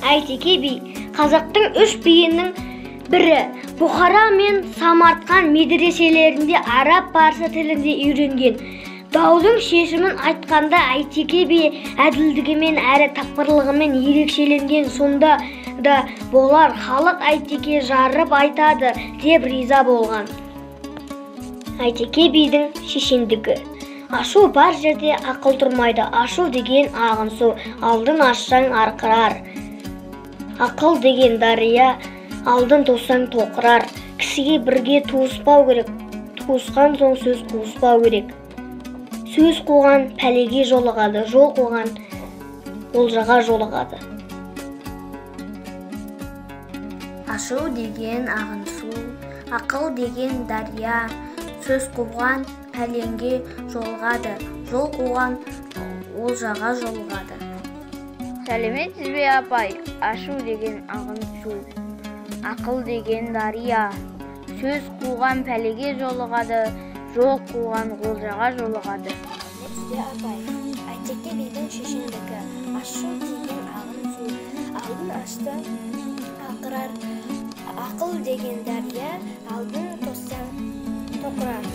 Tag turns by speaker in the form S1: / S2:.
S1: Әйтеке би қазақтың үш биінің бірі. Бұхара мен Самарқан медреселерінде араб, парсы тілінде үйренген. Даудың шешімін айтқанда Әйтеке би әділдігімен әрі тапқырлығымен ерекшеленген. Сонда да болар, халық Әйтеке жарып айтады деп риза болған. Әйтеке бидің шешендігі. Ашу бар жерде ақыл тұрмайды. Ашу деген ағын су, алдын ашсаң арқырар. Ақыл деген дария, алдын тоссаң тоқырар. Кісіге бірге туыспау керек, туысқан соң сөз қуыспау керек. Сөз қуған пәлеге жолығады, жол қуған олжаға жолығады.
S2: Ашу деген ағын су, ақыл деген дария, сөз қуған пәленге жолығады, жол қуған олжаға жолығады.
S3: Сәлеметсіз бе, апай? Ашу деген ағын су, ақыл деген дария, сөз қуған пәлеге жолығады, жол қуған олжаға жолығады.
S4: Сәлеметсіз бе, апай? Әйтеке бидің шешендігі. Ашу деген ағын су, алдын ашты ақырар, ақыл деген дария, алдын тоссаң тоқырар.